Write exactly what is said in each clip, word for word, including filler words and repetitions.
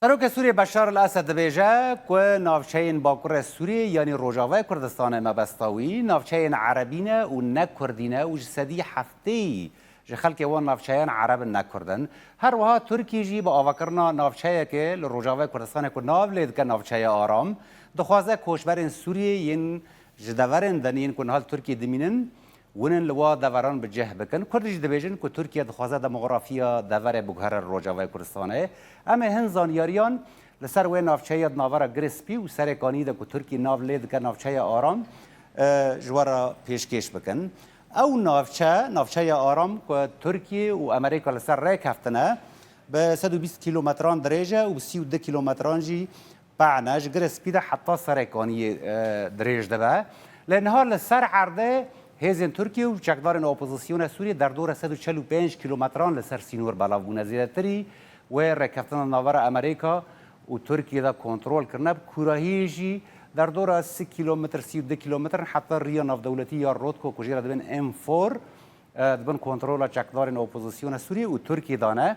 Serokê Sûriyê Beşar el Esed dibêje ku navçeyên Bakurê Sûriyê yanî Rojavayê Kurdistanê mebesta wî navçeyên erebî ne û ne kurdî ne û ji sedî heftê ji xelkê wan navçeyan ereb in ne kurd in. Her wiha Tirkî jî bi avakirina navçeyekê li Rojavayê Kurdistanê ku nav lê dike navçeya aram, dixwaze koçberên Sûriyê yên ji deverên din yên ku niha li Tirkiyê dimînin, winin li wa deveran bi cih bikin. Kurd jî dibêjin ku Tirkiye dixwaze demografiya deverê biguhere li Rojavayê Kurdistanê. Em ê hin zanyariyan li ser wê navçeyê di navbera Girê Spî û Serê Kaniyê de ku Tirkiye nav lê dike navçeya Aram, e, ji we re pêşkêş bikin. Ew navçe, navçeya Aram ku Tirkiye û Amerîka li ser rê keftine, bi sed û bîst kîlometran dirêj e û bi sî û du kîlometran jî pehne ji Girê Spî de heta Serê Kaniyê, e, dirêj dibe. Lê niha li ser erdê hêzên Tirkiye û çekdarên opozisyona Sûriyê derdora sed û çel û pênc kîlometran li ser sînor belav bûne. Zêdetirî wê rêkeftina navbera Amerîka û Tirkiye de kontrol kirine. Bi kûrahiyê jî derdora sî kîlometr, sî û du kîlometr heta riya navdewletî ya Rotko ku jê re dibên M four, e, di bin kontrola çekdarên opozisyona Sûriyê û Tirkiyê de ne.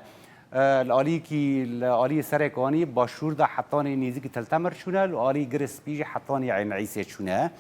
E, li aliyekî, li aliyê Serê Kanî başûr de hetanî nêzîkî Til Temir çûne, li aliyê Girê Spî jî hetanî Eyn Îsê çûne.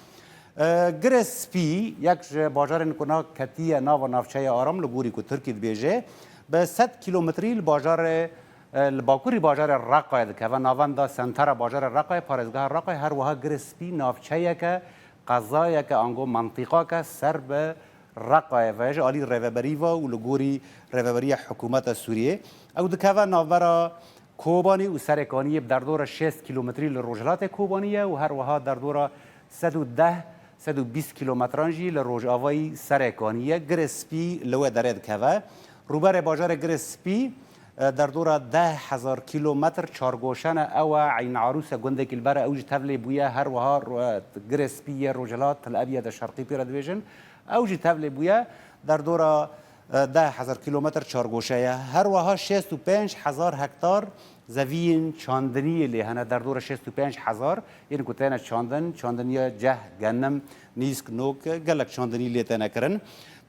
E, Girê Spî yek ji bajarên ku na ketiye nava navçeya Aram li gorî ku Tirkî dibêje, bi sed kîlometrî li bajarê, e, li bakurî bajarê Reqayê dikeve. Navenda sentera bajarê Reqayê, parêzgeha Reqayê, her wiha Girê Spî navçeyeke, qezayeke, ango mentiqake ser bi Reqayê ve ji alî rêveberî ve û li gorî rêveberiya hikûmeta Sûriyê. Ew dikeve navbera Kobanî û Serê Kaniyê, bi derdora şêst kîlometrî li rojhilatê Kobanî ye û her wiha derdora sed û deh, sed û bîst kîlometran jî li rojavayî Serê Kaniyê ye. Girê Spî li wê derê dikeve. Rûberê bajarê Girê Spî, e, derdora deh hezar kîlometr çargoşe ne. Ew e Eyn Arûs e, gundekî li ber e, ew jî tevlê bûye. Her wiha ro-, Girê Spî yê rojhilat, Til Ebyed e şerqî pê re dibêjin. Ew jî tevlê bûye. Derdora, e, deh hezar kîlometr çargoşe ye. Her wiha şêst û pênc hezar hektar zeviyên çandiniyê lê hene. Derdora şêst û pênc hezar yên ku têne çandin, çandiniya ceh, genim, nîsk, nok, gelek çandinî lê têne kirin.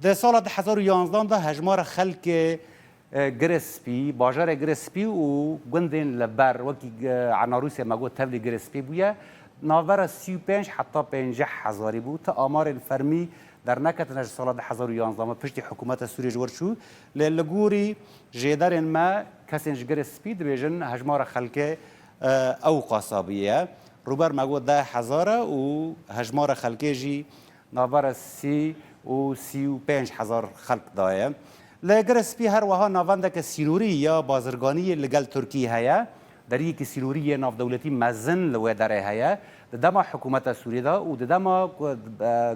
Di sala du hezar û yanzdan de hejmara xelkê, e, Girê Spî, bajarê Girê Spî û gundên li ber, wekî, e, Enarûsê me got tevlî Girê Spî bûye, navbera sî û pênc heta pêncî hezarî bû. Ti amarên fermî derneketine ji sala du hezar û yanzdan ve piştî hikûmeta Sûriyê ji wir çû. Lê li gorî jêderên me, kesên ji Girê Spî dibêjin hejmara xelkê, e, ew qasa bûye. Rûber me got deh hezar e û hejmara xelkê jî navbera sî û sî û pênc hezar xelk daye. Li Girê Spî her wiha navendeke sînorî ya bazirganiyê li gel Tirkiyê heye. Deriyekî sînorî yê navdewletî mezin li wê derê heye. Di dema hikûmeta Sûriyê de û di dema ku, e,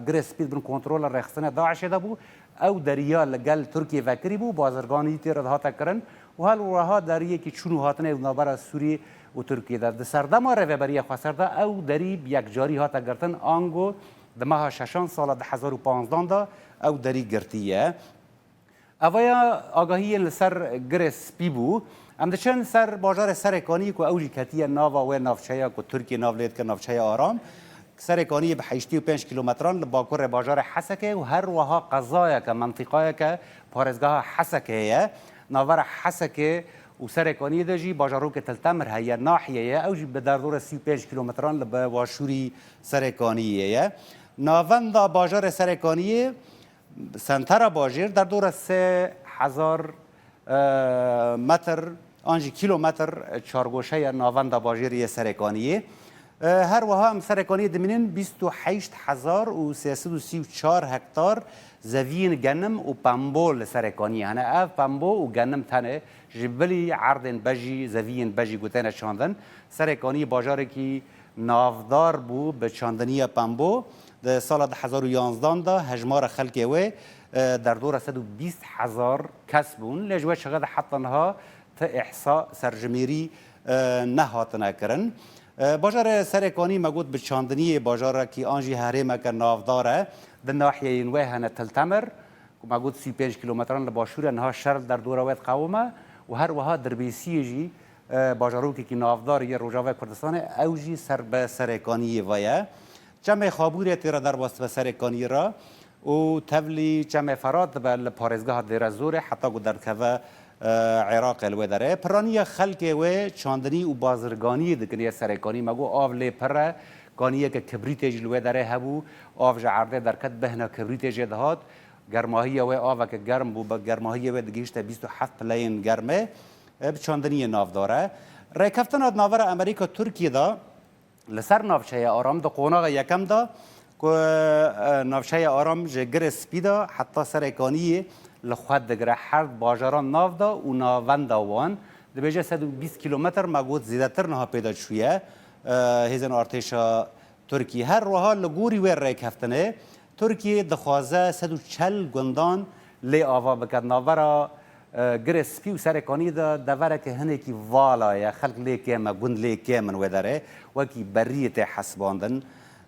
Girê Spî di bin kontrola rêxistina DAIŞê de bû, ew deriya li gel Tirkiyê vekirî bû, bazirganî tê re dihate kirin û her wiha deriyekî çûn û hatinê di navbera Sûriyê û Tirkiyê de. Di serdema Rêveberiya Xweser de ew derî bi yekcarî hate girtin, ango di meha şeşan sala du hezar û panzdan de ew derî girtiye. Evaya agahiyên li ser Girê Spî bû. Em diçin ser bajarê Serêkaniyê ku ew jî ketiye nava wê navçeya ku Tirkiye nav lê dike navçeya Aram. Serêkaniyê bi heştê û pênc kîlometran li bakurê bajarê Hesekê û her wiha qezayeke, mentîqayeke parêzgeha Hesekê ye. Navbera Hesekê û Serêkaniyê de jî bajarokê Til Temir heye, nahiye ye. Ew jî bi derdora sî û pênc kîlometran li bi başûrî Serêkaniyê ye. Navenda bajarê Serêkaniyê, sentera bajêr, derdora sê hezar, e, metr an jî kîlometr çargoşe ye navenda bajêrê yê Serêkaniyê. E, her wiha em Serêkaniyê dimînin bîst û heşt hezar û sê sed û sî û çar hektar zeviyên genim û pembo li Serêkaniyê hene. Ev pembo û genim tenê ji bilî erdên bejî, zeviyên bejî ku têne çandin. Serêkaniyê bajarekî navdar bû bi çandiniya pembo. Di sala du hezar û yanzdan de hejmara xelkê wê, e, derdora sed û bîst hezar kes bûn. Lê ji wê çaxê de heta niha ti îhsa, serjimêrî, e, nehatine kirin. E, bajarê Serêkanî me got bi çandiniyê bajarekî an jî herêmeke navdar e. Di nahiyeyên wê hene Til Temir, ku me got sî û pênc kîlometran li başûr e, niha şer li derdora wê diqewime û her wiha Dirbêsiyê jî, e, bajarokekî navdar yê Rojavayê Kurdistanê, ew jî ser bi Serêkaniyê ve ye. Çemê Xabûrê tê re derbas dibe Serêkaniyê re û tevlî Çemê Ferat dibe li parêzgeha Dêrezorê heta ku derdikeve Iraqê li wê derê. Piraniya xelkê wê çandinî û bazirganiyê dikin yê serê kanî. Me got av lê pir e, kaniyeke kibrîtê jî li wê derê hebû, av ji erdê derket, bêhna kibrîtê jê dihat. Germahiya wê aveke germ bû, bi germahiyê wê digihîşte bîst û heft pileyên germê, e, bi çandiniyê navdar e. Rêkeftina di navbera Amerîka Tirkiyê de li ser navçeya Aram di qonaxa yekem de ku, e, navçeya Aram ji Girê Spî de heta Serê Kaniyê li xwe digire, her bajaran nav de û navenda wan dibêje sed û bîst kîlometr, me got zêdetir niha pê de çûye, e, hêzên artêşa Tirkî. Her wiha li gorî wê rêkeftinê Tirkiyê dixwaze sed û çel gundan lê ava bike. Navbera, e, Girê Spî û Serê Kaniyê de devereke hinekî vala ye. Xelk lê kêm e, gund lê kêm in wê derê. Wekî beriyê tê hesibandin.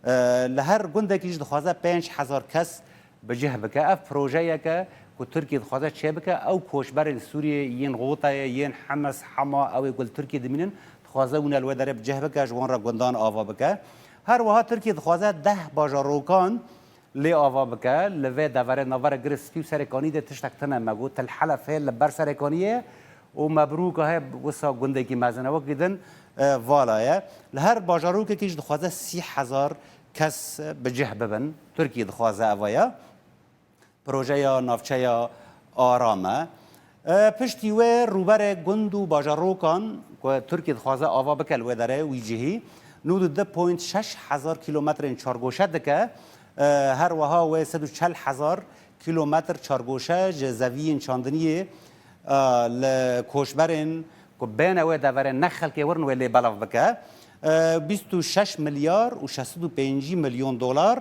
E, li her gundekî jî dixwaze pênc hezar kes bi cih bike. Ev projeyeke ku Tirkiye dixwaze çêbike, ew koçberên Sûriyê yên Xotayê, yên Himis, Hema, ew ê ku li Tirkiye dimînin, dixwaze wine li wê derê bi cih bike, ji wan re gundan ava bike. Her wiha Tirkiye dixwaze deh bajarokan lê ava bike. Li vê deverê navbera Girê Spî û Serê Kanî de tiştek tune me got. Til Helefê li ber Serê Kaniyê û Mebrûka heye wisa gundekî mezin e. Wekî din, e, vala ye. Li her bajarokekî jî dixwaze sî hezar kes bi cih bibin. Tirkiye dixwaze eva ye. Projeya navçeya Aram e. E, piştî wê rûberê gund û bajarokan ku Tirkiye dixwaze ava bike li wê derê wî cihî, nod û du point şeş hezar kîlometrên çargoşe dike. E, her wiha wê sed û çel hezar kîlometr çargoşe ji zeviyên çandiniyê, e, li koçberên ku bêne wê deverê ne xelkê werin wê lê belav bike. E, bîst û şeş milyar û şeş sed û pêncî milyon dolar,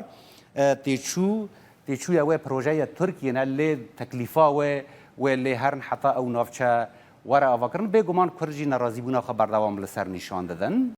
e, têçû, têçûya wê projeyê Tirkiyê ne, lê teklîfa wê, wê lê herin heta ew navçe were avakirin. Bêguman Kurd jî nerazîbûna xwe berdewam li ser nîşan didin.